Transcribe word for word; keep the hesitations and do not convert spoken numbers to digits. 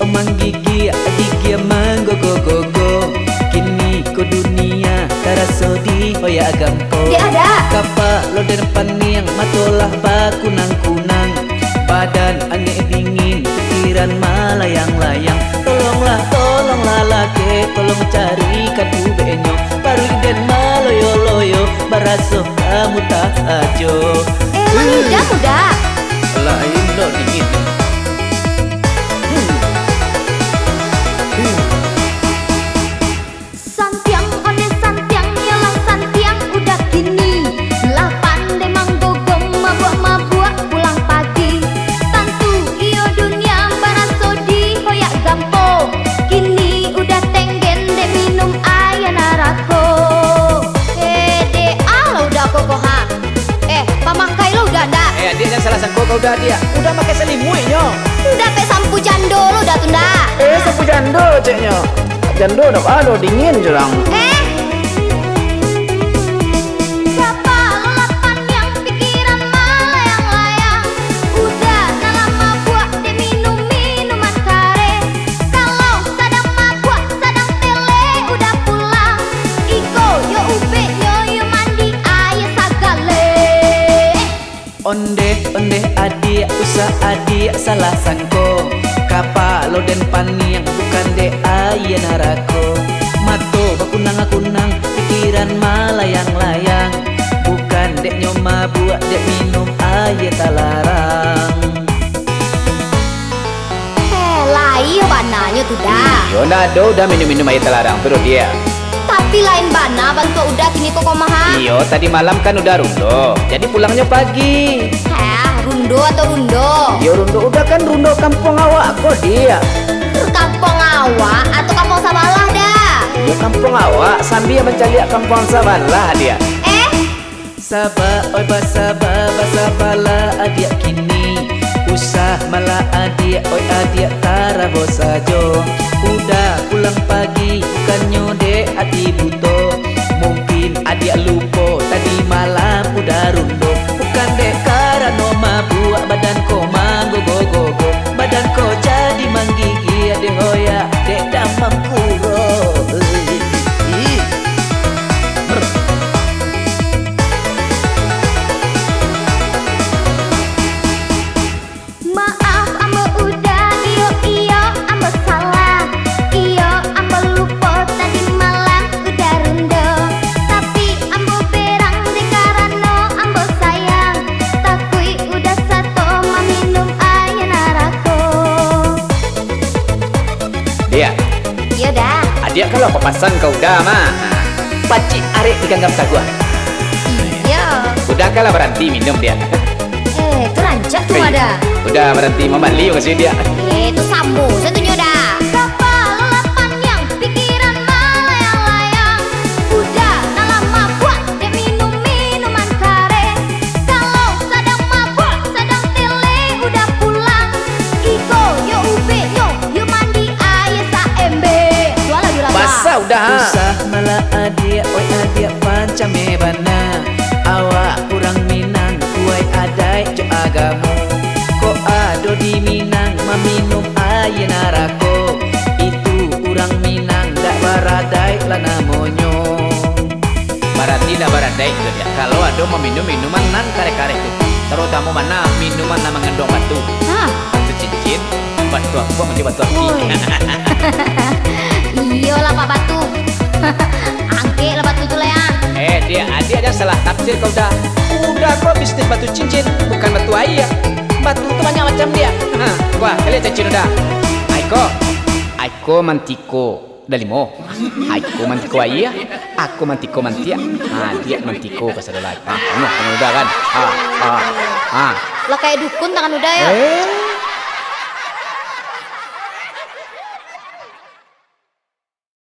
Manggigiak, gigiak manggogo-gogo. Kini ko dunia taraso di hoyak gampo. Dek ada. Kapa lo den paniang, mato lah bakunang-kunang. Badan angek dingin, pikiran malayang-layang. Tolonglah, tolonglah lake, tolong carikan ubeknyo. Paruik den maloyo-loyo, baraso kamu tak ajo. Eh, lah udah, udah. Lain lo dingin. Hmm. Hmm. Santiang, ondeh santiang, iyolah santiang udah kini. Lah pandai manggogong, mabuak-mabuak pulang pagi. Tantu iyo dunia baraso di hoyak gampo. Kini udah tenggen dek minum aia narako. Eh, dek, alah udah ko, ko, ha. Eh, pamakai lo udah ndak? Eh, adiak, jan salah sangko ka udah, adiak. Udah pakai salimuik nyo. Ndak, pek sampo jando lo udah tu ndak? Eh, sampo jando, ceknyo. Jando ndak ado, dingin jo urang. Eh. Kapa lo lah paniang, pikiran malayang-layang. Udah nyo lah mabuak dek minum minuman kareh. Kalau sadang mabuak, sadang tele, udah pulang. Iko yo ubeknyo, yo mandi aia sagale. Ondeh, ondeh adiak, usah adiak salah sangko. Kapa lo den paniang, bukan dek aia narako. Mato bakunang-kunang, pikiran malayang-layang. Bukan dek nyo mabuak, dek minum aia talarang. Eh, lai yo bananyo tu, Da. Iyo, ndak ado udah minum-minum aia talarang tu doh, Diak. Tapi lain bana bantuak udah kini ko, ko mah, ha? Iyo, tadi malam kan udah rundo, jadi pulangnyo pagi. Hah, rundo atau rundo? Iyo, rundo udah kan rundo kampuang awak ko, Diak. Kampuang awak atau kampuang sabalah, Da? Iyo, kampuang awak, sambia mancaliak kampuang sabalah, Diak. Eh? Saba, oi, basaba, basabalah adiak kini. Usah malah adiak, oi, adiak tarabo sajo. Udah pulang pagi, bukannyo dek ati buto. Mungkin adiak lupo, tadi malam udah rundo. Bukan dek karano mabuak, badan ko manggogo-gogo. Badan ko jadi manggigiak dek hoyak, dek damam kuro. Ih. Maaf, ambo udah, iyo, iyo, ambo salah. Iyo, ambo lupo, tadi malam udah rundo. Tapi ambo berang dek karano ambo sayang. Takuik udah sato maminum aia narako. Diak. Iyo, Da. Adiak kan lah papasan ka Uda mah. Pacik arek di ganggam saguang. Iyo. Uda kan lah baranti minum, Diak. Eh, tu rancak tu, Uda. Uda baranti mambali maksudnyo, Diak. Eh, tu samo sajo tu nyo, Da. Kapalo lah paniang, pikiran malayang-layang. Uda nan lah mabuak dek minum minuman kareh. Kalau sadang mabuak, sadang tele, udah pulang. Iko yo ubeknyo, yo mandi aia saembek. Tualah, Uda. Basah Uda, ha. Usah malah adiak, oi adiak pancameh bana. Awak urang Minang, kuaik adaik jo agamo. Kok ado di Minang maminum aia narako? Itu urang Minang dak baradaik lah namonyo. Barati dak baradaik tu, Diak, kalau ado maminum minuman nan kareh-kareh tu, tarutamo bana minuman nan manganduang batu. Hah? Batu cincin, batu apuak, jo batu aki. Oi. Iyolah, Pak Batu. Angkeklah batu tu lah, ya. Eh, Diak, adiak jan salah tafsir ka Uda. Uda ko bisnis batu cincin, bukan batu aia. Batu tu banyak macam, Diak. Ha, wah, kalian cincin Uda. Aiko. Aiko mantiko. Dalimo. Aiko mantiko aia, ako mantiko mantiak. Ha, diak mantiko ka sadolaik. Ha, penuah tangan Uda kan? Ha, ha, ha. Lah kayak dukun tangan Uda, ya? Eh,